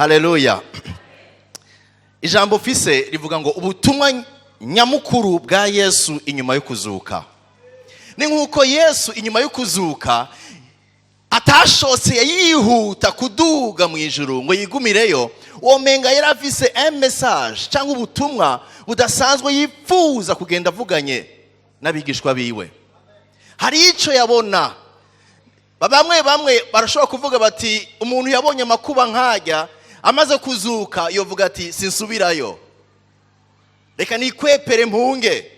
Haleluya. Ijambo mfise rivuga ngo ubutumwa nyamukuru bwa Yesu inyuma yo kuzuka. Ni nk'uko Yesu inyuma yo kuzuka atashotse yihuta kuduga mu ijuru ngo yigumireyo. Uwo menga yari afise un message cyangwa ubutumwa budasanzwe yifuza kugenda avuganye n'abigishwa biwe. Hari icyo yabona. Bamwe bamwe barashobora kuvuga bati: "Umuntu yabonye amakuba nkajya, amaze kuzuka yovuga ati: 'Sinsubirayo, reka nikwepere mpunge.'"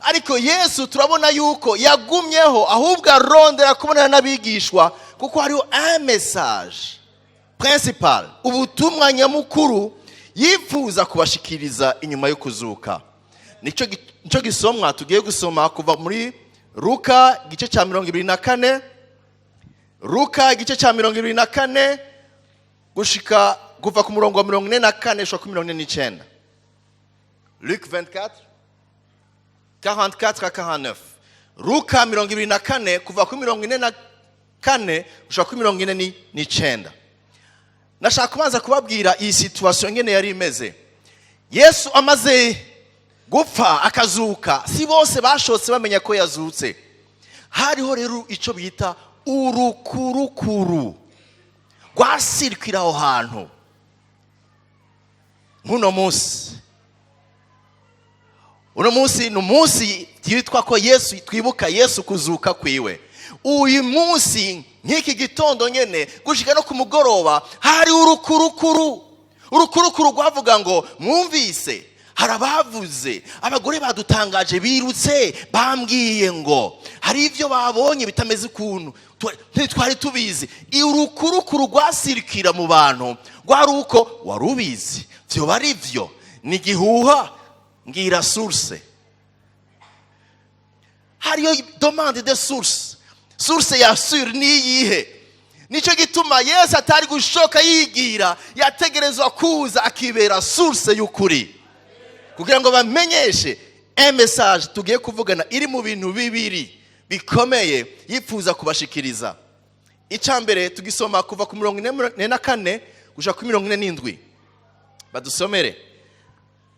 Ariko Yesu turabona yuko yagumyeho, ahubwo arondera kubonana n'abigishwa, kuko hariho un message principal, ubutumwa nyamukuru yifuza kubashikiriza inyuma yo kuzuka. Nicyo gisomwa tugiye gusoma kuva muri Luka igice cya 24, Luka igice cya 24, gushika kuva ku murongo wa 44 gushika kuri 49. Luc 24, 44 à 49. Luka 24, kuva kuri 44 gushika kuri 49. Nashaka kubanza kubabwira iyi situation ngene yari imeze. Yesu amaze gupfa akazuka, si bose bashotse bamenya ko yazutse. Hariho rero icyo bita urukurukuru rwasirikira aho hantu. Nk'uno munsi, uno munsi ni umunsi twitwa ko Yesu, twibuka Yesu kuzuka kwiwe. Uyu munsi nk'iki gitondo nyene gushika no ku mugoroba hari urukurukuru. Urukurukuru rwavuga ngo: "Mwumvise, hari abavuze, abagore badutangaje birutse bambwiye ngo hari ibyo babonye bitameze ukuntu ntitwari tubizi." Urukurukuru rwasirikira mu bantu rwari uko: "Wari ubizi? Vyoba ari byo? Ni igihuha? Mbwira source." Hariyo demande de source. Source ya sûre ni iyihe? Nicyo gituma Yesu atari gushoka yigira, yategerezwa kuza akibera source y'ukuri kugira ngo bamenyeshe un message tugiye kuvugana iri mu bintu bibiri bikomeye yifuza kubashikiriza. Icya mbere tugisoma kuva ku 44 gushika kuri 47. Badusomere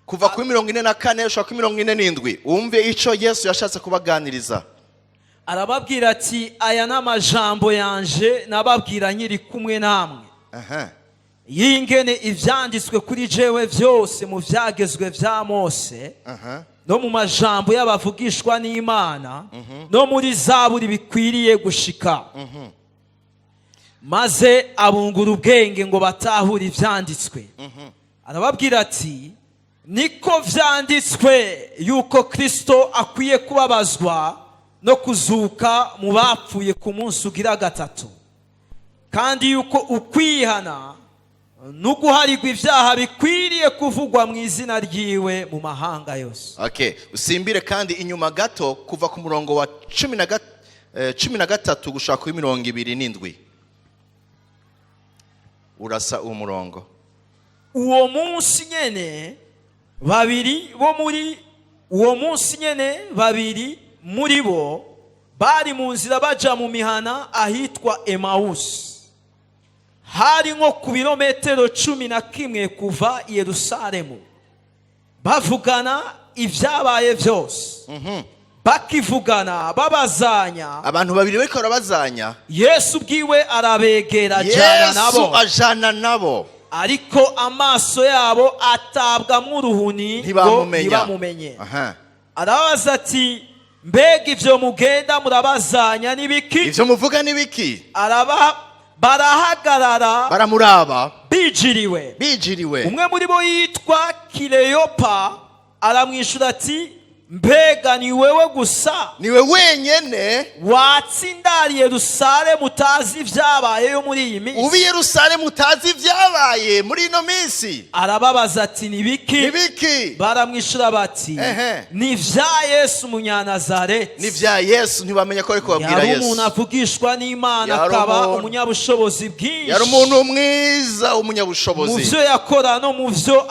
kuva kuri 44 gushika kuri 47, wumve icyo Yesu yashatse kubaganiriza. Arababwira ati: "Aya ni amajambo yanje nababwira nkiri kumwe namwe, y'ingene ivyanditswe kuri jewe vyose mu vyagezwe vya Mose no mu majambo y'abavugishwa n'Imana no muri Zaburi bikwiriye gushika." Maze abungura ubwenge ngo batahure ivyanditswe. Arababwira ati: "Niko vyanditswe yuko Kristo akwiye kubabazwa no kuzuka mu bapfuye ku munsi ugira gatatu, kandi yuko ukwihana no guharirwa ibyaha bikwiriye kuvugwa mu izina ryiwe mu mahanga yose." Okay, usimbire kandi inyuma gato kuva ku murongo wa 13 gushaka kuri 27. Urasa uwo murongo. Uwo munsi nyene babiri bo muri uwo munsi nyene, babiri muri bo bari mu nzira baja mu mihana ahitwa Emawusi, hari nko ku birometero 11 kuva i Yerusalemu. Bavugana ibyabaye byose. Bakivugana babazanya, Abantu babiri bariko barabazanya, Yesu ubwiwe arabegera, ajyana Yesu nabo. ajana nabo. Ariko amaso yabo atabwamwo uruhuni ngo Ntibamumenya. ntibamumenye. Arababaza ati: "Mbega ibyo mugenda murabazanya n'ibiki?" Ivyo muvuga ni biki? Araba barahagarara Baramuraba bijiriwe. Bijiriwe. Umwe muri bo yitwa Kileyopa aramwishyura ati: "Mbega ni wewe gusa Niwe wenyene watsindariye Yerusalemu utazi ibyabayeyo muri iyi uba i minsi?" Yerusalemu utazi ibyabaye muri ino minsi? Arababaza ati: "Ni biki?" Ni biki? Baramwishyura bati: "Ni ibya Yesu Umunyanazareti." Ni vya Yesu. Ntibamenya ko ariko babwira Yari Yesu. umuntu avugishwa n'Imana, Yari akaba umunyabushobozi bwinshi Yari umuntu mwiza mu w'umunyabushobozi byo yakora no mu byo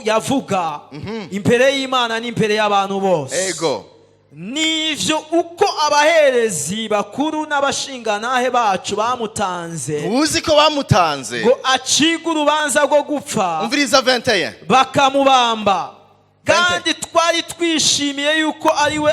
yavuga imbere y'Imana n'imbere y'abantu bose. Nivyo, uko abaherezi bakuru n'abashingantahe bacu bamutanze Uzi ko bamutanze ngo acige urubanza rwo gupfa, Umviriza 21. bakamubamba. Kandi twari twishimiye yuko ari we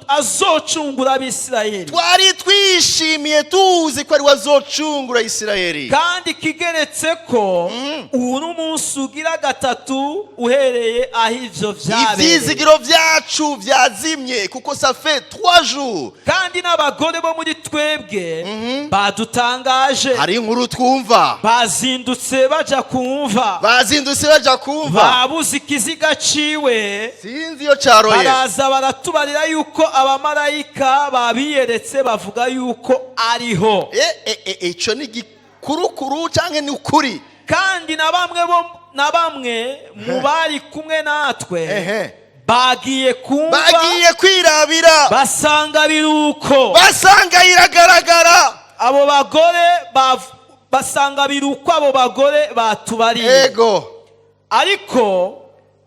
azocungura Abisirayeli. Twari twishimiye, tuzi ko ari we azocungura Isirayeli. Kandi kigeretse ko ubu n'umunsi ugira gatatu uhereye aho ivyo vyabereye. Ivyizigiro vyacu vyazimye kuko ça fait 3 jours. Kandi n'abagore bo muri twebwe badutangaje. Hari inkuru twumva. Bazindutse baja kumva. Bazindutse baja kumva. Babuze ikiziga ciwe. Sinzi iyo caroye. Baraza baratubarira yuko abamarayika babiyeretse, bavuga yuko ariho. Ico ni gikurukuru canke ni ukuri? Kandi na bamwe bo na bamwe mu bari kumwe natwe bagiye kumva, Bagiye kwirabira, basanga biruko. Basanga iragaragara. Abo bagore basanga biruko abo bagore batubariye. Ariko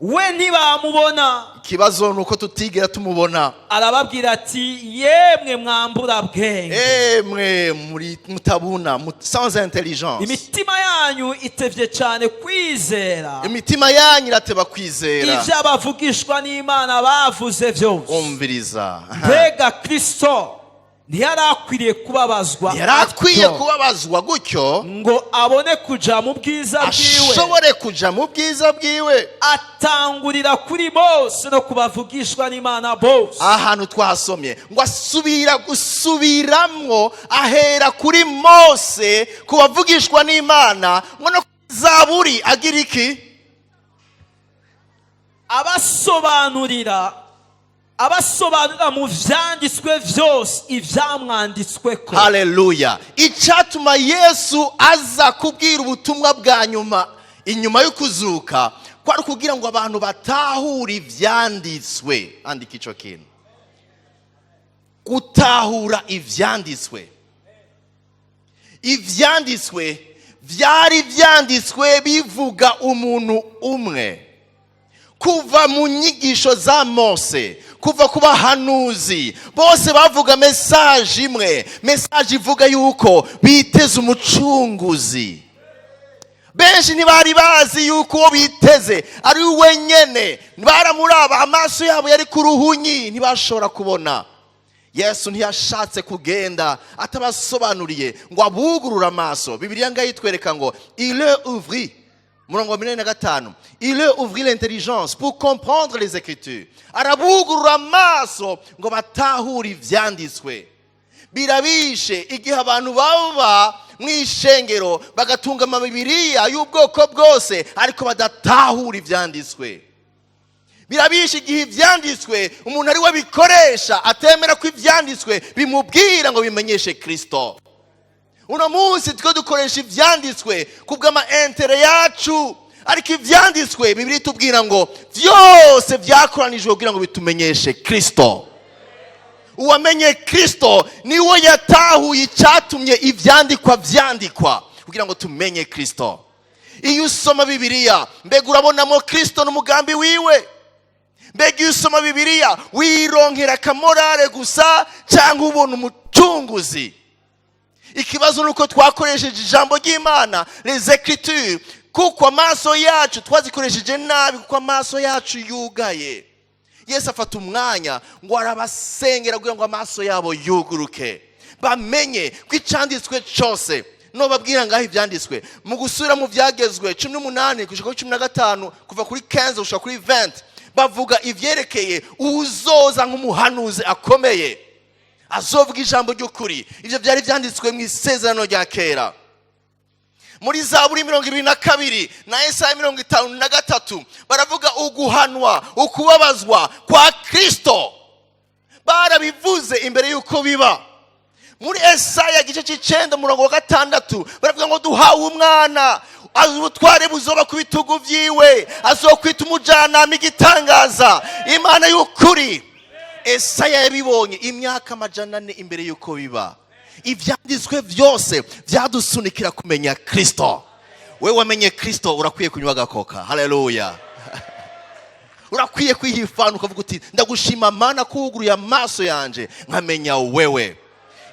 we ntibamubona. Ikibazo ni uko tutigera tumubona. Arababwira ati: "Yemwe mwambura bwenge, Emwe muri mutabuna, sans intelligence, imitima yanyu itevye cyane kwizera imitima yanyu irateba kwizera ibyo abavugishwa n'Imana bavuze byose. Umviriza. Mbega Kristo ntiyari akwiriye kubabazwa Yari akwiye atyo, kubabazwa gutyo, ngo abone kuja mu bwiza bwiwe?" ashobore kuja mu bwiza bwiwe. Atangurira kuri Mose no kubavugishwa n'Imana bose. Ahantu twasomye ngo asubira gusubiramwo, ahera kuri Mose, ku bavugishwa n'Imana, ngo no kuri Zaburi agira iki? Abasobanurira mu vyanditswe vyose ivyamwanditsweko. Haleluya! Icyatuma Yesu aza kubwira ubutumwa bwa nyuma inyuma yo kuzuka kwari kugira ngo abantu batahure ivyanditswe. Andika ico kintu: gutahura ivyanditswe. Ivyanditswe vyari vyanditswe bivuga umuntu umwe. Kuva mu nyigisho za Mose, kuva ku bahanuzi bose, bavuga message imwe, message ivuga yuko biteze umucunguzi. Benshi ntibari bazi yuko uwo biteze ari we nyene. Baramuraba, amaso yabo yari ku ruhunyi, ntibashobora kubona. Yesu ntiyashatse kugenda atabasobanuriye ngo abugurure amaso. Bibiliya ngaho itwereka ngo il leur ouvrit, murongo wa 45, il leur ouvrit l'intelligence pour comprendre les Écritures. Arabugurura amaso ngo batahure ivyanditswe. Birabishe igihe abantu baba mu ishengero bagatunga amabibiriya y'ubwoko bwose ariko badatahura ivyanditswe. Birabishe igihe ivyanditswe umuntu ari we bikoresha, atemera ko ivyanditswe bimubwira ngo bimenyeshe Kristo. Uno munsi twe dukoresha ivyanditswe kubw'ama intérêts yacu, ariko ivyanditswe, Bibiliya itubwira ngo byose vyakoranijwe kugira ngo bitumenyeshe Kristo. Uwamenye Kristo niwe yatahuye icyatumye ivyandikwa vyandikwa kugira ngo tumenye Kristo. Iyo usoma Bibiliya, mbega urabonamo Kristo n'umugambi wiwe? Mbega iyo usoma Bibiliya wironkera aka morale gusa, cyangwa ubona umucunguzi? Ikibazo ni uko twakoresheje ijambo ry'Imana, les Écritures, kuko amaso yacu twazikoresheje nabi, kuko amaso yacu yugaye. Yesu afata umwanya ngo arabasengera kugira ngo amaso yabo yuguruke, bamenye ko icyanditswe cyose. Nobabwira ngaho ibyanditswe mu gusubira mu Byagezwe 18 gushika kuri 15, kuva kuri 15 gushika kuri 20, bavuga ivyerekeye uzoza nk'umuhanuzi akomeye azovuga ijambo ry'ukuri. Ibyo byari byanditswe mu Isezerano rya Kera. Muri Zaburi 22 na Esaya 53 baravuga uguhanwa, ukubabazwa kwa Kristo. Barabivuze imbere y'uko biba. Muri Esaya igice cy'icenda, umurongo wa gatandatu, baravuga ngo duhawe umwana, ubutware buzoba ku bitugu vyiwe, azokwita Umujyanama, Igitangaza, Imana y'ukuri. Esaya yabibonye imyaka 400 imbere y'uko biba. Ibyanditswe byose byadusunikira kumenya Kristo. We wamenye Kristo urakwiye kunywa agakoka. Haleluya! Urakwiye kwihifana ukavuga uti: "Ndagushima Mana ko wuguruye amaso yanje nkamenya wewe."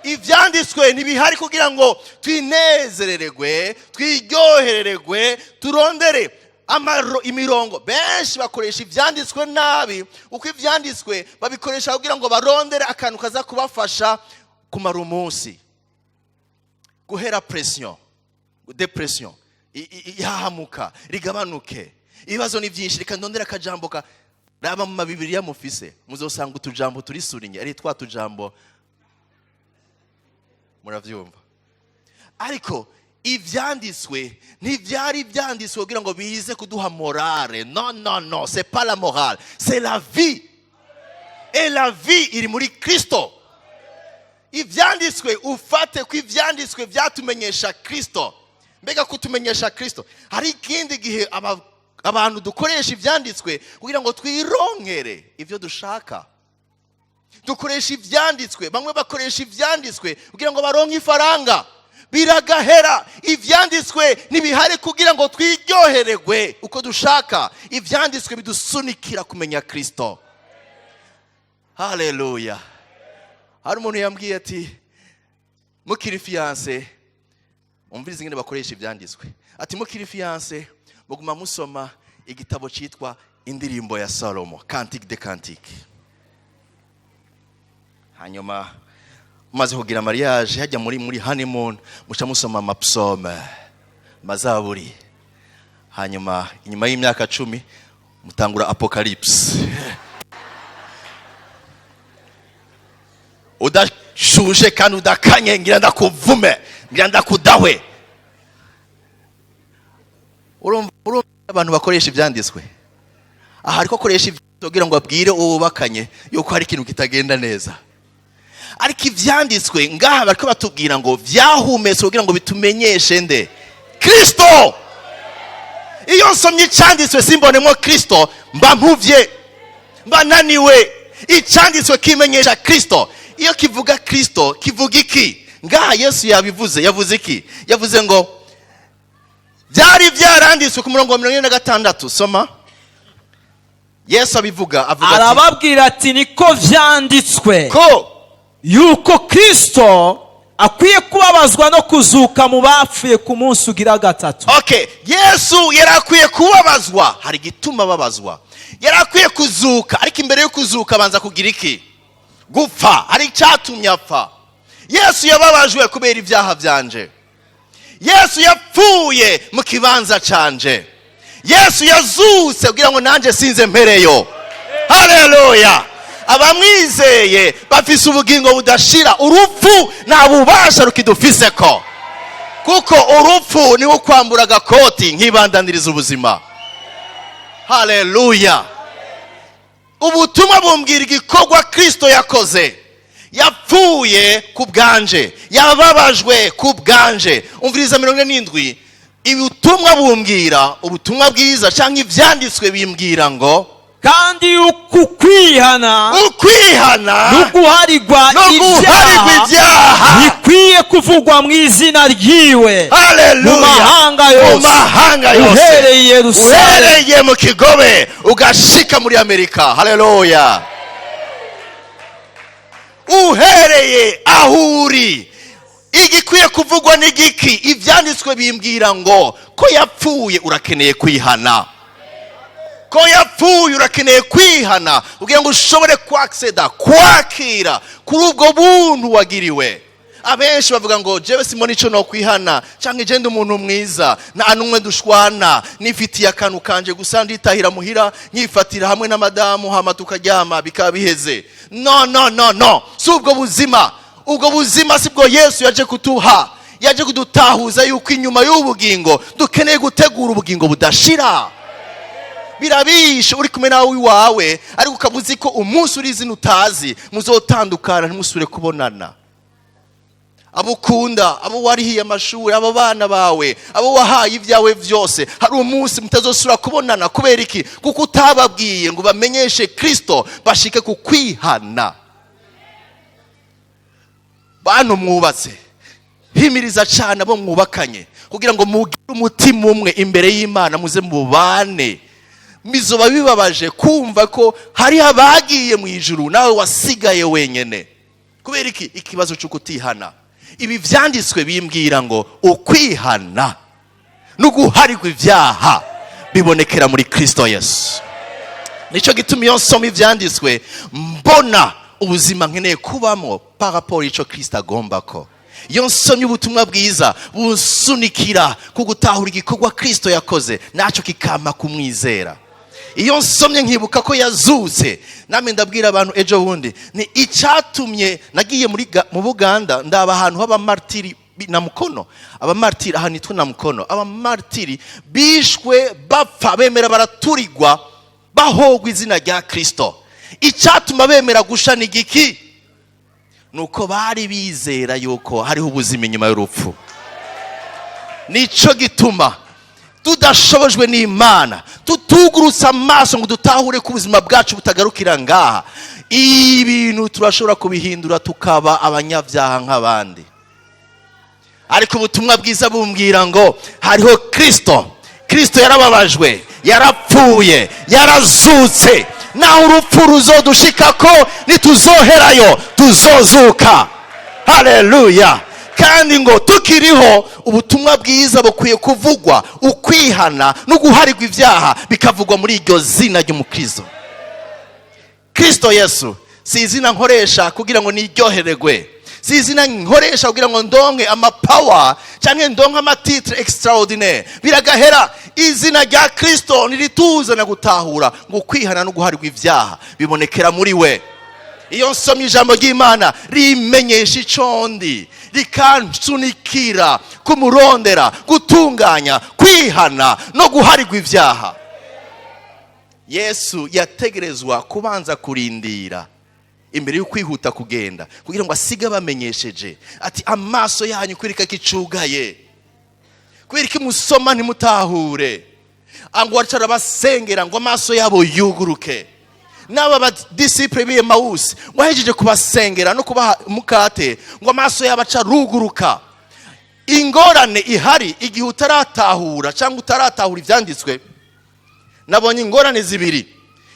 Ibyanditswe ntibihari kugira ngo twinezerererwe, twiryoherererwe, turondere imirongo. Benshi bakoresha ibyanditswe nabi, uko ibyanditswe babikoresha kugira ngo barondere akantu kaza kubafasha kumara umunsi, guhera pression, dépression, ihahamuka rigabanuke. Ibibazo ni byinshi, reka ndondere akajambo ka raba mu mabibiriya mufise, muzosanga utujambo turi souligné, ari twa tujambo muravyumva. Ariko ivyanditswe ntivyari byanditswe kugira ngo bize kuduha morale. Non, non, non, c'est pas la morale, c'est la vie, et la vie iri muri Kristo. Ivyanditswe, ufate ko ivyanditswe vyatumenyesha Kristo. Mbega kutumenyesha Kristo, hari ikindi gihe abantu dukoresha ivyanditswe kugira ngo twironkere ivyo dushaka. Dukoresha ivyanditswe, bamwe bakoresha ivyanditswe kugira ngo baronke ifaranga, biragahera. Ivyanditswe ntibihari kugira ngo twiryohererwe uko dushaka. Ivyanditswe bidusunikira kumenya Kristo. Haleluya! Hari umuntu yambwiye ati: "Mukiri fiancés," umviriza ingene bakoresha ivyanditswe, ati: "Mukiri fiancés muguma musoma igitabo cyitwa Indirimbo ya Salomo, Cantique des Cantiques. Hanyuma mumaze kugira mariage, hajya muri honeymoon, muca musoma amapsaume, mazaburi. Hanyuma inyuma y'imyaka 10 mutangura Apocalypse." Udashushe kandi udakanye, ngira ndakuvume, ngira ndakudahwe. Urumva abantu bakoresha ibyanditswe aha, ariko akoresha ibyanditswe kugira ngo abwire uwo bubakanye yuko hari ikintu kitagenda neza. Ariko ibyanditswe ngaha bariko batubwira ngo vyahumetswe kugira ngo bitumenyeshe nde? Kristo. Iyo nsomye icyanditswe simbonemo Kristo, mba mpuvye, mba naniwe. Icyanditswe kimenyesha Kristo. Iyo kivuga Kristo, kivuga iki? Ngaha Yesu yabivuze. Yavuze iki? Yavuze ngo byari byaranditswe. Ku murongo wa 46, soma. Yesu abivuga, avuga ati: Arababwira ati: "Niko vyanditswe ko yuko Kristo akwiye kubabazwa no kuzuka mu bapfuye ku munsi ugira gatatu." Okay, Yesu yari akwiye kubabazwa, hari igituma ababazwa. Yari akwiye kuzuka, ariko imbere yo kuzuka abanza kugira iki? Gupfa. Hari icyatumye apfa. Yesu yababajwe kubera ibyaha byanje. Yesu yapfuye mu kibanza canje. Yesu yazutse kugira ngo nanjye sinze mpereyo. Haleluya! Abamwizeye bafise ubugingo budashira. Urupfu nta bubasha rukidufiseko, kuko urupfu niwo kwambura agakoti nkibandaniriza ubuzima. Haleluya! Ubutumwa bumbwira igikorwa Kristo yakoze. Yapfuye ku bwanje, yababajwe ku bwanje. Umviriza 47. Ubutumwa bumbwira, ubutumwa bwiza cyangwa ibyanditswe bimbwira ngo kandi yuko ukwihana ukwihana no guharigwa no guharigwa ibyaha ibyaha bikwiye kuvugwa mu izina ryiwe Haleluya! mu mahanga Mu yose, mahanga yose, uhereye i Yerusalemu. Uhereye mu Kigobe ugashika muri Amerika. Haleluya! Uhereye aho uri, igikwiye kuvugwa n'igiki? Ibyanditswe bimbwira ngo ko yapfuye, urakeneye kwihana. Ko yapfuye, urakeneye kwihana kugira ngo ushobore kwaccéda, kwakira kuri ubwo buntu wagiriwe. Abenshi bavuga ngo: "Jewe simona ico no kwihana, canke je ndi umuntu mwiza, nta n'umwe dushwana, nifitiye akantu kanje gusa, nditahira muhira nyifatira hamwe na madamu, hama tukaryama bikaba biheze." Non, non, non, non, si ubwo buzima. Ubwo buzima si bwo Yesu yaje kutuha. Yaje kudutahuza yuko inyuma y'ubugingo dukeneye gutegura ubugingo budashira. Birabishe uri kumwe nawe iwawe, ariko ukaba uzi ko umunsi uri izina utazi muzotandukana, ntimusubire kubonana. Abo ukunda, abo warihiye amashuri, abo bana bawe, abo wahaye ibyawe byose, hari umunsi mutazosubira kubonana. Kubera iki? Kuko utababwiye ngo bamenyeshe Kristo, bashike ku kwihana. Bantu mwubatse, himiriza cyane abo mwubakanye kugira ngo mugire umutima umwe imbere y'Imana, muze mubane. Bizoba bibabaje kumva ko hariho abagiye mu ijuru, nawe wasigaye wenyine. Kubera iki? Ikibazo cyo kutihana. Ibi byanditswe bimbwira ngo ukwihana no guharirwa ibyaha bibonekera muri Kristo Yesu. Nicyo gituma iyo nsoma ibyanditswe, mbona ubuzima nkeneye kubamo par rapport y'icyo Kristo agomba ko. Iyo nsomye ubutumwa bwiza, bunsunikira ku gutahura igikorwa Kristo yakoze, nacyo kikampa kumwizera. Iyo nsomye nkibuka ko yazutse, namwe ndabwira abantu ejo bundi ni icyatumye nagiye mu Buganda, ndaba ahantu h'abamartiri na Mukono, abamartiri ahantu hitwa na Mukono, abamartiri bishwe bapfa bemera baraturirwa bahogwa izina rya Kristo. Icyatuma bemera gusha ni igiki? Nuko bari bizera yuko hariho ubuzima inyuma y'urupfu. Nicyo gituma tudashobojwe n'Imana, tutugurutse amaso ngo dutahure ko ubuzima bwacu butagarukira ngaha, ibintu turashobora kubihindura tukaba abanyabyaha nk'abandi. Ariko ubutumwa bwiza bumbwira ngo hariho Kristo. Kristo yarababajwe, yarapfuye, yarazutse. Naho urupfu ruzodushika ko, ntituzoherayo, tuzozuka. Haleluya! Kandi ngo tukiriho, ubutumwa bwiza bukwiye kuvugwa, ukwihana no guharirwa ibyaha bikavugwa muri iryo zina ry'umukristo Kristo Yesu. Si izina nkoresha kugira ngo niryohererwe, si izina nkoresha kugira ngo ndonke amapower cyangwa ndonke amatitre extraordinaire, biragahera. Izina rya Kristo ntirituzana gutahura ngo kwihana no guharirwa ibyaha bibonekera muri we. Iyo nsomye ijambo ry'Imana, rimenyesha ico ndi, rikansunikira kumurondera, gutunganya, kwihana no guharirwa ibyaha. Yesu yategerezwa kubanza kurindira imbere yo kwihuta kugenda, kugira ngo asige bamenyesheje ati: "Amaso yanyu kwereka ko icugaye, kubera ko imusoma ntimutahure." Ngo acara abasengera ngo amaso yabo yuguruke. N'aba badisciples b'i Emawusi, ngo ahejeje kubasengera no kubaha umukate, ngo amaso yabo aca aruguruka. Ingorane ihari igihe utaratahura cyangwa utaratahura ibyanditswe, nabonye ingorane zibiri.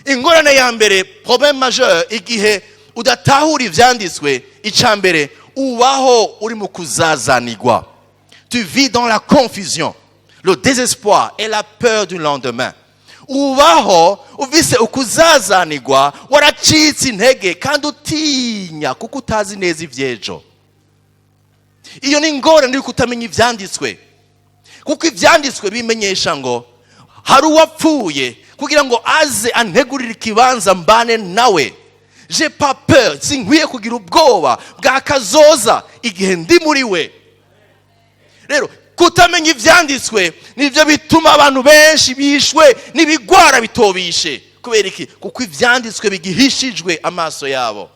Ingorane ya mbere, problème majeur, igihe udatahura ibyanditswe, icya mbere, ubaho uri mu kuzazanirwa. Tu vis dans la confusion, le désespoir et la peur du lendemain. Ubaho ufise ukuzazanirwa, waracitse intege kandi utinya kuko utazi neza iby'ejo. Iyo ni ingorane yo kutamenya ibyanditswe, kuko ibyanditswe bimenyesha ngo hari uwapfuye kugira ngo aze antegurire ikibanza mbane nawe. J'ai pas peur, sinkwiye kugira ubwoba bwa kazoza igihe ndi muri we. Rero kutamenya ibyanditswe nibyo bituma abantu benshi bishwe n'ibigwara bitobishe. Kubera iki? Kuko ibyanditswe bigihishijwe amaso yabo.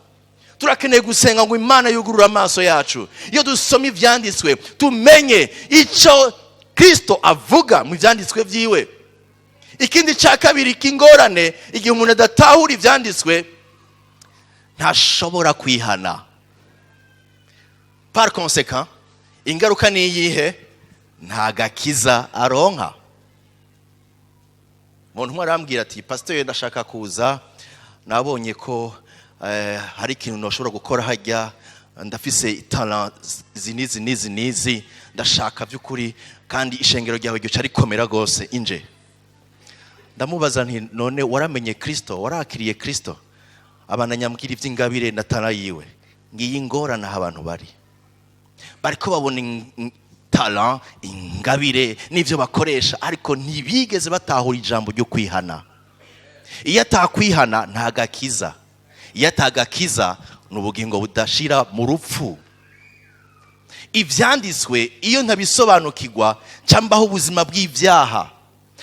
Turakeneye gusenga ngo Imana yugurure amaso yacu, iyo dusoma ibyanditswe tumenye icyo Kirisito avuga mu byanditswe byiwe. Ikindi cya kabiri k'ingorane, igihe umuntu adatahura ibyanditswe, ntashobora kwihana. Par conséquent, ingaruka ni iyihe? Nta gakiza aronka. Umuntu umwe arambwira ati: "Pasiteri, ndashaka kuza, nabonye ko hari ikintu nashobora gukora hajya, ndafise talent izi n'izi n'izi n'izi, ndashaka by'ukuri, kandi ishengero ryawe ryoca rikomera rwose inje." Ndamubaza nti: "None waramenye Kristo? Warakiriye Kristo?" Abana nyambwira iby'ingabire na talent yiwe. Ngiyi ingorane aho abantu bari, bariko babona talent, ingabire n'ibyo bakoresha, ariko ntibigeze batahura ijambo ryo kwihana. Iyo atakwihana, nta gakiza. Iyo atagakiza, ni ubugingo budashira mu rupfu. Ibyanditswe iyo ntabisobanukirwa, cyangwa ubuzima bw'ibyaha,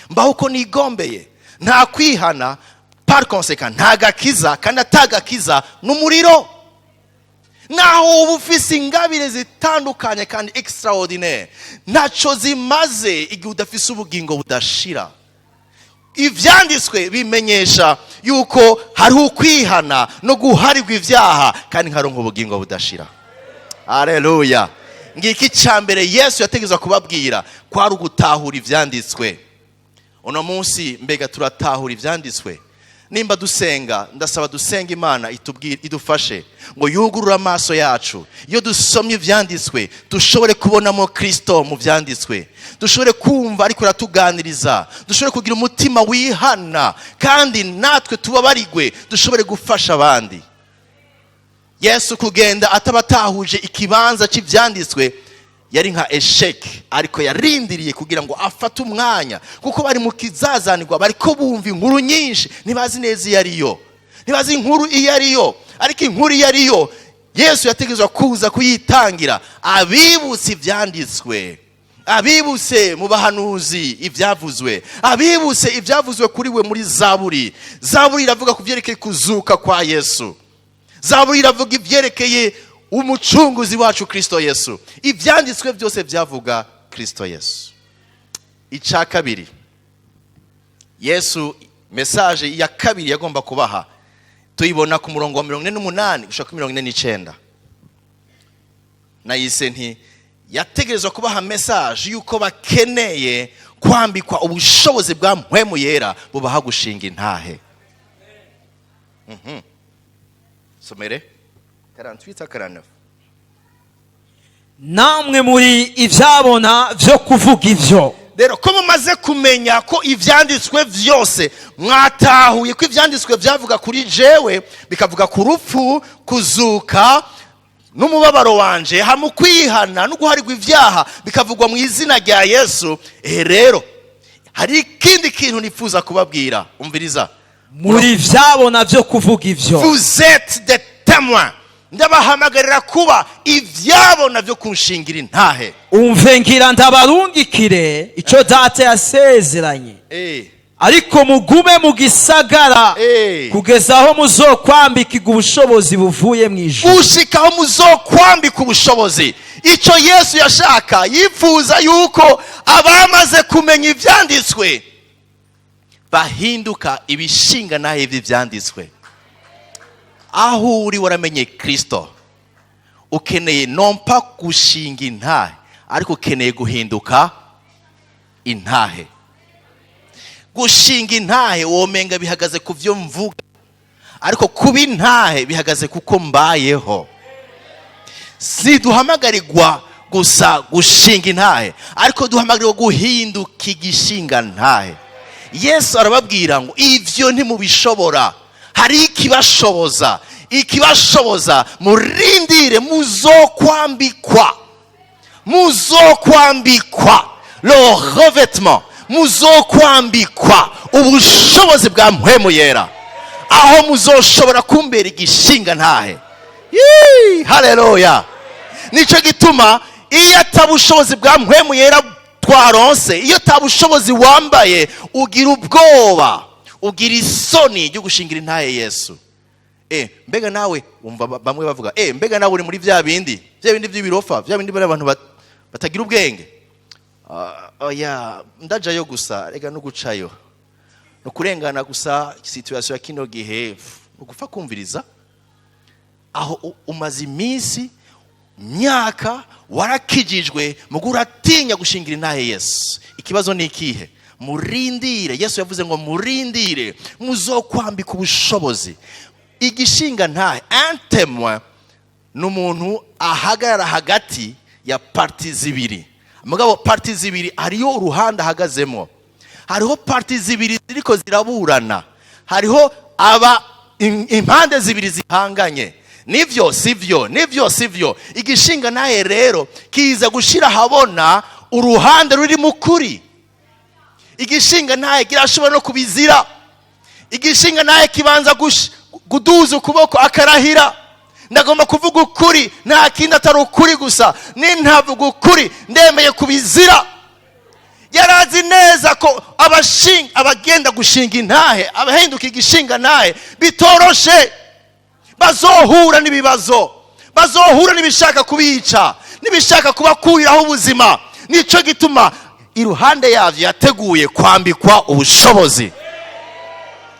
mbaho uko nigombeye, nta kwihana, par conséquent nta gakiza, kandi atagakiza n'umuriro. Naho uba ufise ingabire zitandukanye kandi extraordinaire, ntacyo zimaze igihe udafise ubugingo budashira. Ibyanditswe bimenyesha yuko hariho ukwihana no guharirwa ibyaha, kandi nkaronka ubugingo budashira. Aleluya! Ngiki icya mbere Yesu yategerezwa kubabwira, kwari ugutahura ibyanditswe. Uno munsi mbega turatahura ivyanditswe? Nimba dusenga, ndasaba dusenga Imana itubwire, idufashe ngo yugurure amaso yacu. Iyo dusomye ivyanditswe, dushobore kubonamo Kristo mu vyanditswe, dushobore kumva ariko aratuganiriza, dushobore kugira umutima wihana, kandi natwe tubabarigwe, dushobore gufasha abandi. Yesu kugenda atabatahuje ikibanza cy'ivyanditswe yari nka échec, ariko yarindiriye kugira ngo afate umwanya, kuko bari mu kizazanirwa, bariko bumva inkuru nyinshi, ntibazi neza iyo ariyo, ntibazi inkuru iyo ariyo. Ariko inkuru iyo ariyo, Yesu yategerezwa kuza kuyitangira, abibutse ivyanditswe, abibutse mu bahanuzi ibyavuzwe, abibutse ibyavuzwe kuri we muri Zaburi. Zaburi iravuga ku byerekeye kuzuka kwa Yesu. Zaburi iravuga ibyerekeye Umucunguzi wacu Kristo Yesu. Ibyanditswe byose byavuga Kristo Yesu. Icya kabiri, Yesu message ya kabiri yagomba kubaha tuyibona ku murongo wa 48 gushika kuri 49. Nayise nti yategerezwa kubaha message yuko bakeneye kwambikwa ubushobozi bwa Mpwemu Yera bubaha gushinga intahe. Somere 48 à 49. Namwe muri ibyabona byo kuvuga ibyo. Rero ko mumaze kumenya ko ibyanditswe byose, mwatahuye ko ibyanditswe byavuga kuri jewe, bikavuga ku rupfu, kuzuka n'umubabaro wanje, hamwe kwihana no guharirwa ibyaha bikavugwa mu izina rya Yesu. Rero hari ikindi kintu nifuza kubabwira. Umviriza. Muri ibyabona byo kuvuga ibyo. Vous êtes des témoins. Ndabahamagarira kuba ibyabona byo kunshingira intahe. Umve, ngira ndabarungikire icyo Data yasezeranye, ariko mugume mu gisagara kugeza aho muzokwambikirwa ubushobozi buvuye mu ijuru. Gushika aho muzokwambika ubushobozi. Icyo Yesu yashaka, yifuza yuko abamaze kumenya ibyanditswe bahinduka ibishinga naho by'ibyanditswe. Aho uri waramenye Kirisito, ukeneye non pas gushinga intahe, ariko ukeneye guhinduka intahe. Gushinga intahe womenga bihagaze ku byo mvuga, ariko kuba intahe bihagaze kuko mbayeho. Si duhamagarirwa gusa gushinga intahe, ariko duhamagarirwa guhinduka igishinga ntahe. Yesu arababwira ngo ibyo ntimubishobora, hari ikibashoboza. Ikibashoboza, murindire, muzokwambikwa, muzokwambikwa le revêtement, muzokwambikwa ubushobozi bwa Mpwemu Yera, aho muzoshobora kumbera igishinga ntahe. Yee, haleluya! Nicyo gituma iyo atabushobozi bwa Mpwemu Yera twaronse, iyo atabushobozi wambaye, ugira ubwoba, ugira isoni ryo gushingira intahe Yesu. Mbega nawe wumva bamwe bavuga, mbega nawe uri muri bya bindi, bya bindi by'ibirofa, bya bindi bari abantu batagira ubwenge? Ah, oya, ndajayo gusa. Rega no gucayo no kurengana gusa. Situation ya kino gihe ni ugupfa kumviriza. Aho umaze iminsi, myaka, warakijijwe, mugo uratinya gushingira intahe Yesu. Ikibazo ni ikihe? Murindire. Yesu yavuze ngo murindire, muzokwambika ubushobozi. Igishinga ntahe, un témoin, ni umuntu ahagarara hagati ya parties zibiri. Mugabo parties zibiri, hariyo uruhande ahagazemo, hariho parties zibiri ziriko ziraburana, hariho aba impande zibiri zihanganye: nivyo, sivyo, nivyo, sivyo. Igishinga naye rero kiza gushira ahabona uruhande ruri mu kuri. Igishinga ntaye kirashobora no kubizira. Igishinga ntaye kibanza kuduza ukuboko akarahira: ndagomba kuvuga ukuri, nta kindi atari ukuri gusa, nintavuga ukuri ndemeye kubizira. Yarazi neza ko abagenda gushinga intahe, abahinduka igishinga ntahe, bitoroshe, bazohura n'ibibazo, bazohura n'ibishaka kubica, n'ibishaka kubakuriraho ubuzima. Nicyo gituma iruhande yabyo yateguye kwambikwa ubushobozi.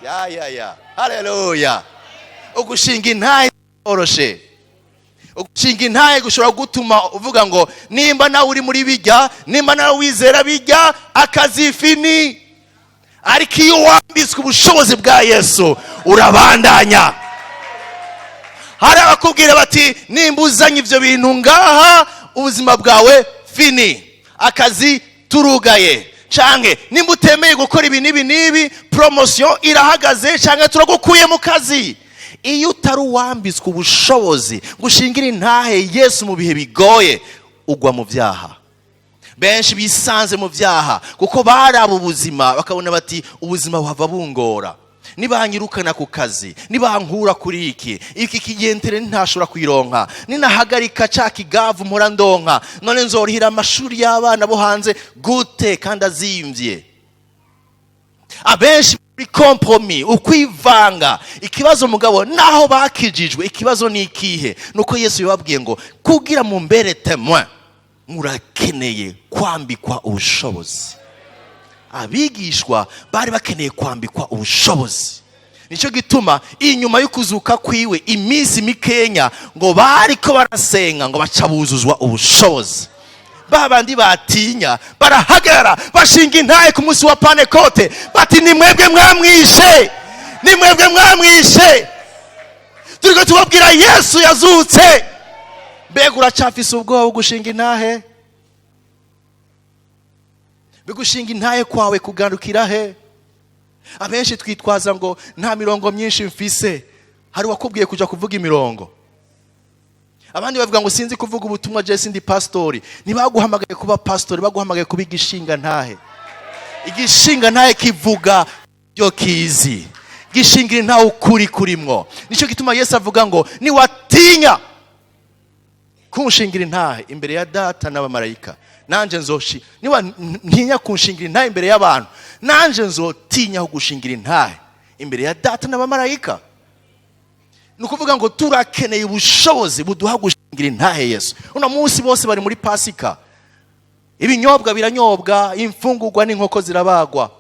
Ya ya ya, haleluya! Ugushinga intahe bitoroshe. Ugushinga intahe gushobora gutuma uvuga ngo nimba nawe uri muri bijya, nimba nawe wizera bijya, akazi fini. Ariko iyo wambitswe ubushobozi bwa Yesu, urabandanya. Hari abakubwira bati: "Nimba uzanye ibyo bintu ngaha, ubuzima bwawe fini, akazi turugaye, canke nimba utemeye gukora ibi n'ibi n'ibi, promotion irahagaze, canke turagukuye mu kazi." Iyo utari uwambitswe ubushobozi ngo ushingire intahe Yesu mu bihe bigoye, ugwa mu byaha. Benshi bisanze mu byaha kuko baraba ubuzima, bakabona bati: "Ubuzima buhava bungora, nibanyirukana ku kazi, nibankura kuri iki kigentere, ntashobora kuyironka, ninahagarika ca kigavu mpora ndonka, none nzorihira amashuri y'abana bo hanze gute kandi azimvye?" Abenshi muri compromis, ukwivanga. Ikibazo mugabo, naho bakijijwe, ikibazo ni ikihe? Nuko Yesu yababwiye ngo: "Kugira mumbere témoin, murakeneye kwambikwa ubushobozi." Abigishwa bari bakeneye kwambikwa ubushobozi. Nicyo gituma inyuma yo kuzuka kwiwe, iminsi mikenya, ngo bariko barasenga, ngo baca buzuzwa ubushobozi. Ba bandi batinya barahagarara, bashinga intahe ku munsi wa Pantekote, bati: "Ni mwebwe mwamwishe, ni mwebwe mwamwishe, turiko tubabwira Yesu yazutse." Mbega uracafise ubwoba bwo gushinga intahe? Bigushinga intahe kwawe kugarukira he? Abenshi twitwaza ngo nta mirongo myinshi mfise. Hari uwakubwiye kuja kuvuga imirongo? Abandi bavuga ngo: "Sinzi kuvuga ubutumwa, je sindi pastori." Ntibaguhamagaye kuba pastori, baguhamagaye kuba igishinga ntahe. Igishinga ntahe kivuga byo kizi, gishingira ntawe ukuri kurimwo. Nicyo gituma Yesu avuga ngo: "Niwatinya kunshingira intahe imbere ya Data n'abamarayika, nanje nzoshi niba ntinya kunshingira intahe imbere y'abantu, nanje nzotinya gushingira intahe imbere ya Data n'abamarayika." Ni ukuvuga ngo turakeneye ubushobozi buduha gushingira intahe Yesu. Uno munsi bose bari muri Pasika, ibinyobwa biranyobwa, imfungurwa n'inkoko zirabagwa,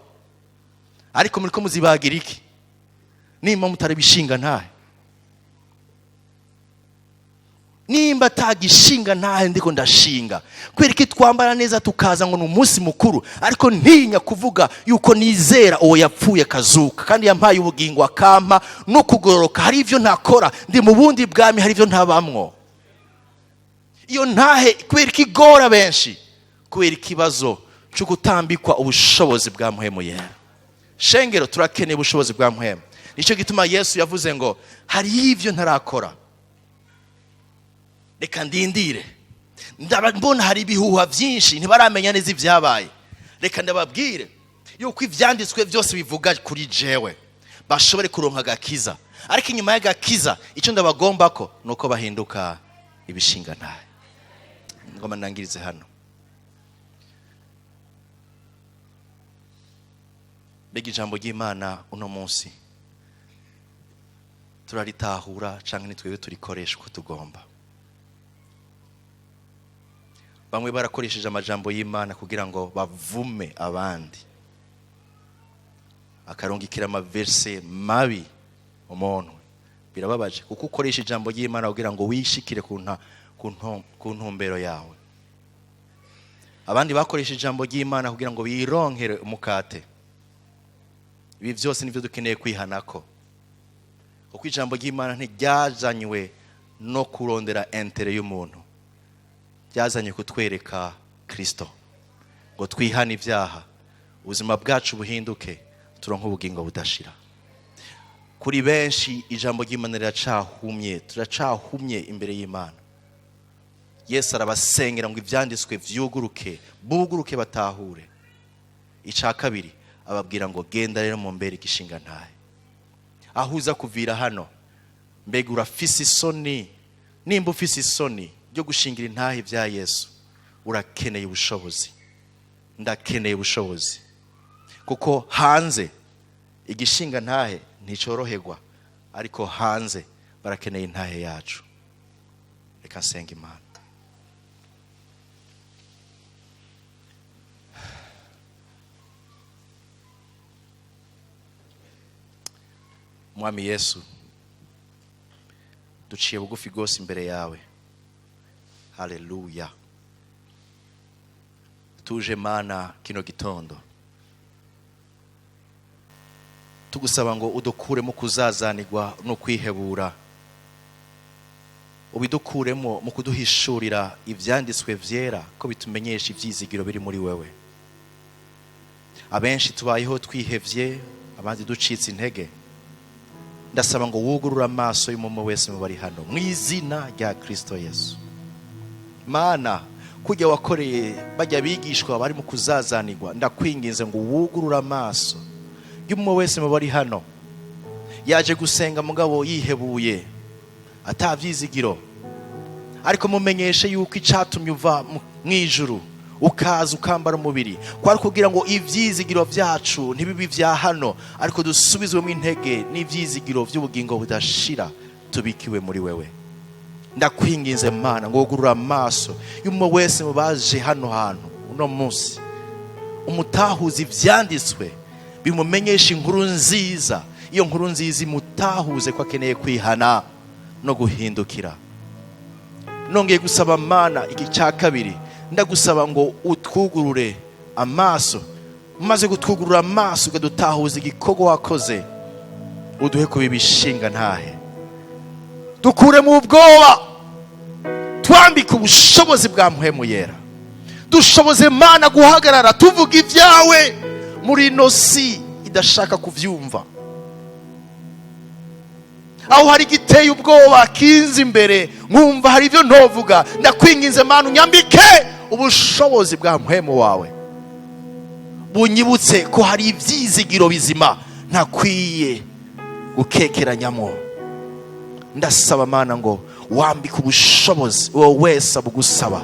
ariko muriko muzibagira iki nimba mutari bishinga ntahe? Nimba atagishinga ntahe ndiko ndashinga, kubera iki twambara neza tukaza ngo ni umunsi mukuru, ariko ntinya kuvuga yuko nizera uwo yapfuye akazuka, kandi yampaye ubugingo, akampa no kugororoka? Hari ibyo ntakora, ndi mu bundi bwami, hari ibyo ntabamwo. Iyo ntahe kubera ko igora benshi? Kubera ikibazo cyo gutambikwa ubushobozi bwa Mpwemu Yera. Shengero, turakeneye ubushobozi bwa Mpwemu. Nicyo gituma Yesu yavuze ngo: "Hariho ibyo ntarakora, reka ndindire. Ndaba mbona hari ibihuha byinshi, ntibaramenya neza ibyabaye. Reka ndababwire yuko ibyanditswe byose bivuga kuri jewe, bashobore kuronka agakiza. Ariko inyuma y'agakiza, icyo ndabagomba ko ni uko bahinduka ibishinga ntahe." Ngoma ndangirize hano. Mbega ijambo ry'Imana uno munsi turaritahura, cyangwa ni twebwe turikoresha uko tugomba? Bamwe barakoresheje amajambo y'Imana kugira ngo bavume abandi, akarungikira amaverse mabi umuntu. Birababaje kuko ukoresha ijambo ry'Imana kugira ngo wishikire ku ntumbero yawe. Abandi bakoresha ijambo ry'Imana kugira ngo bironkere umukate. Ibi byose nibyo dukeneye kwihanako, kuko ijambo ry'Imana ntiryazanywe no kurondera intérêt y'umuntu, ryazanye kutwereka Kirisito, ngo twihane ibyaha, ubuzima bwacu buhinduke, turonke ubugingo budashira. Kuri benshi ijambo ry'Imana riracahumye, turacahumye imbere y'Imana. Yesu arabasengera ngo ibyanditswe vyuguruke, buguruke, batahure. Icya kabiri, ababwira ngo: "Genda rero mu mbere igishinga ntahe." Aho uza kuvira hano, mbega urafise isoni? Nimba ufise isoni ryo gushingira intahe ibya Yesu, urakeneye ubushobozi. Ndakeneye ubushobozi, kuko hanze igishinga ntahe nticoroherwa, ariko hanze barakeneye intahe yacu. Reka nsenga Imana. Mwami Yesu, duciye bugufi rwose imbere yawe. Haleluya! Tuje, Mana, kino gitondo. Tugusaba ngo udukuremo kuzazanirwa no kwihebura, ubidukuremo mu kuduhishurira ibyanditswe byera ko bitumenyesha ibyizigiro biri muri wewe. Abenshi tubayeho twihevye, abandi ducitse intege. Ndasaba ngo wugurure amaso y'umuntu wese mu bari hano mu izina rya Kristo Yesu. Mana, kujya wakoreye bajya bigishwa bari mu kuzazanirwa, ndakwinginze ngo wugurure amaso y'umuntu wese mu bari hano yaje gusenga mugabo yihebuye atabyizigiro, ariko mumenyeshe yuko icatumye uva mu ijuru ukaza ukambara umubiri kwari kugira ngo ibyizigiro byacu ntibibe ibya hano, ariko dusubizwemo intege n'ibyizigiro by'ubugingo budashira tubikiwe muri wewe. Ndakwinginze Mana ngo wugurure amaso y'umuntu wese mu baje hano hantu uno munsi, umutahuza ibyanditswe bimumenyesha inkuru nziza. Iyo nkuru nziza imutahuze ko akeneye kwihana no guhindukira. Nongeye gusaba Mana iki cya kabiri, ndagusaba ngo utwugurure amaso. Umaze gutwugurura amaso ukadutahuza igikorwa wakoze, uduhe kuba ibishinga ntahe, dukure mu bwoba, twambike ubushobozi bwa Mpwemu Yera, dushoboze Mana guhagarara tuvuga ibyawe muri ino si idashaka kubyumva, aho hari igiteye ubwoba kinze imbere nkumva hari ibyo ntovuga. Ndakwinginze Mana unyambike ubushobozi bwa Mpwemu wawe, bunyibutse ko hari ibyizigiro bizima ntakwiye gukekeranyamo. Ndasaba Mana ngo wambike ubushobozi uwo wese abugusaba,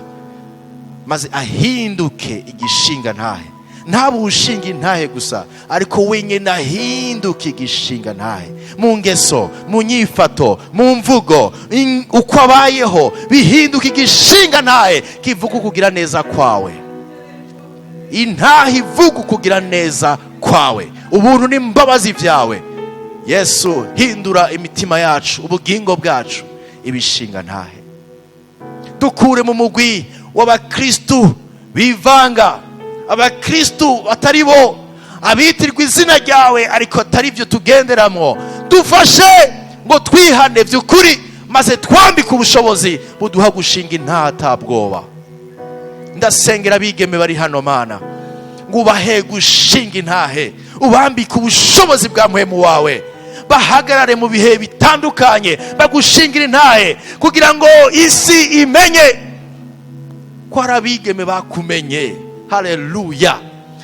maze ahinduke igishinga ntahe, ntabe ushinga intahe gusa, ariko wenyine ahinduke igishinga ntahe mu ngeso, mu nyifato, mu mvugo, uko abayeho bihinduke igishinga ntahe kivuga ukugira neza kwawe. Intahe ivuga ukugira neza kwawe, ubuntu n'imbabazi byawe. Yesu, hindura imitima yacu, ubugingo bwacu ibishinga ntahe, dukure mu mugwi w'abakristu bivanga, abakristu batari bo, abitirwa izina ryawe ariko atari byo tugenderamo. Dufashe ngo twihane by'ukuri, maze twambike ubushobozi buduha gushinga intahe bwoba. Ndasengera abigeme bari hano Mana, ngo ubahe gushinga intahe, ubambike ubushobozi bwa Mpwemu wawe, bahagarare mu bihe bitandukanye bagushingira intahe, kugira ngo isi imenye ko ari abigeme bakumenye. Haleluya!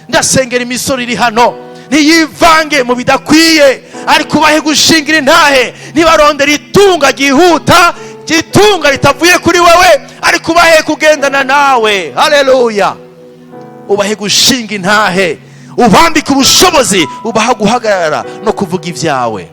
Ndasengera imisoro iri hano, ntiyivange mu bidakwiye, ariko ubahe gushingira intahe, ntibarondere itunga ryihuta, itunga ritavuye kuri wewe, ariko ubahe kugendana nawe. Haleluya! Ubahe gushinga intahe, ubambike ubushobozi, ubaha guhagarara no kuvuga ibyawe.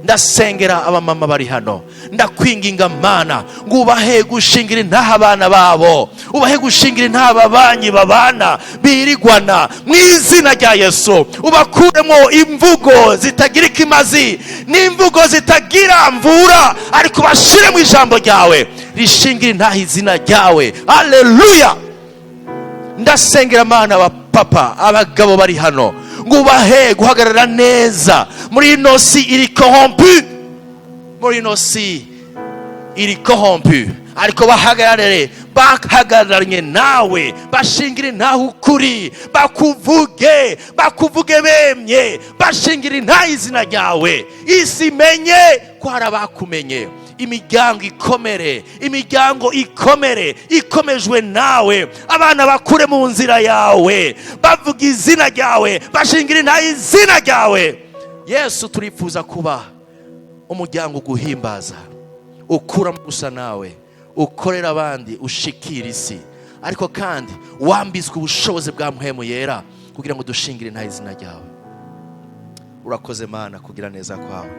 Ndasengera abamama bari hano, ndakwinginga Mana ngo ubahe gushingira intahe abana babo, ubahe gushingira intahe ababanyi babana birigwana, mu izina rya Yesu. Ubakuremo imvugo zitagira ikimazi n'imvugo zitagira mvura, ariko ubashire mu ijambo ryawe rishingira intahe izina ryawe. Haleluya! Ndasengera Mana abapapa, abagabo bari hano, ngo ubahe guhagarara neza muri ino si iri corrompu, muri ino si iri corrompu, ariko bahagarare bahagararanye nawe, bashingire intahe ukuri, bakuvuge, bakuvuge bemye, bashingire intahe izina ryawe, isi imenye ko hari abakumenye. Imiryango ikomere, imiryango ikomere, ikomejwe nawe, abana bakure mu nzira yawe, bavuga izina ryawe, bashingira intahe izina ryawe. Yesu, turifuza kuba umuryango uguhimbaza, ukuramo gusa nawe, ukorera abandi, ushikira isi, ariko kandi wambitswe ubushobozi bwa Mpwemu Yera kugira ngo dushingire intahe izina ryawe. Urakoze Mana kugira neza kwawe,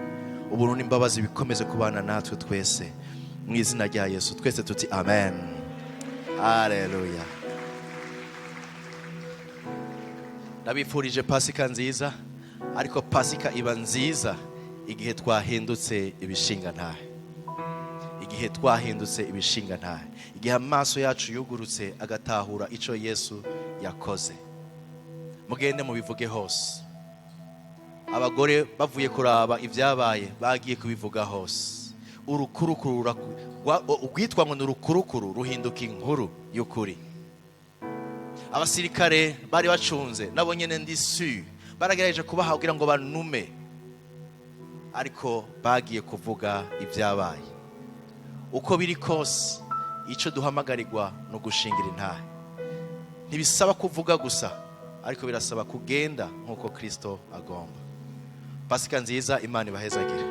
ubuntu n'imbabazi bikomeze kubana natwe twese, mu izina rya Yesu twese tuti amen. Haleluya! Ndabifurije Pasika nziza, ariko Pasika iba nziza igihe twahindutse ibishinga ntahe, igihe twahindutse ibishinga ntahe, igihe amaso yacu yugurutse agatahura icyo Yesu yakoze. Mugende mubivuge hose. Abagore bavuye kuraba ibyabaye, bagiye kubivuga hose. Urukurukuru urwitwa ngo ni urukurukuru ruhinduka inkuru y'ukuri. Abasirikare bari bacunze nabo nyene, ndi su baragerageje kubaha kugira ngo banume, ariko bagiye kuvuga ibyabaye. Uko biri kose, icyo duhamagarirwa ni ugushingira intahe. Ntibisaba kuvuga gusa, ariko birasaba kugenda nk'uko Kirisito agomba. Pasika nziza, Imana ibahezagire.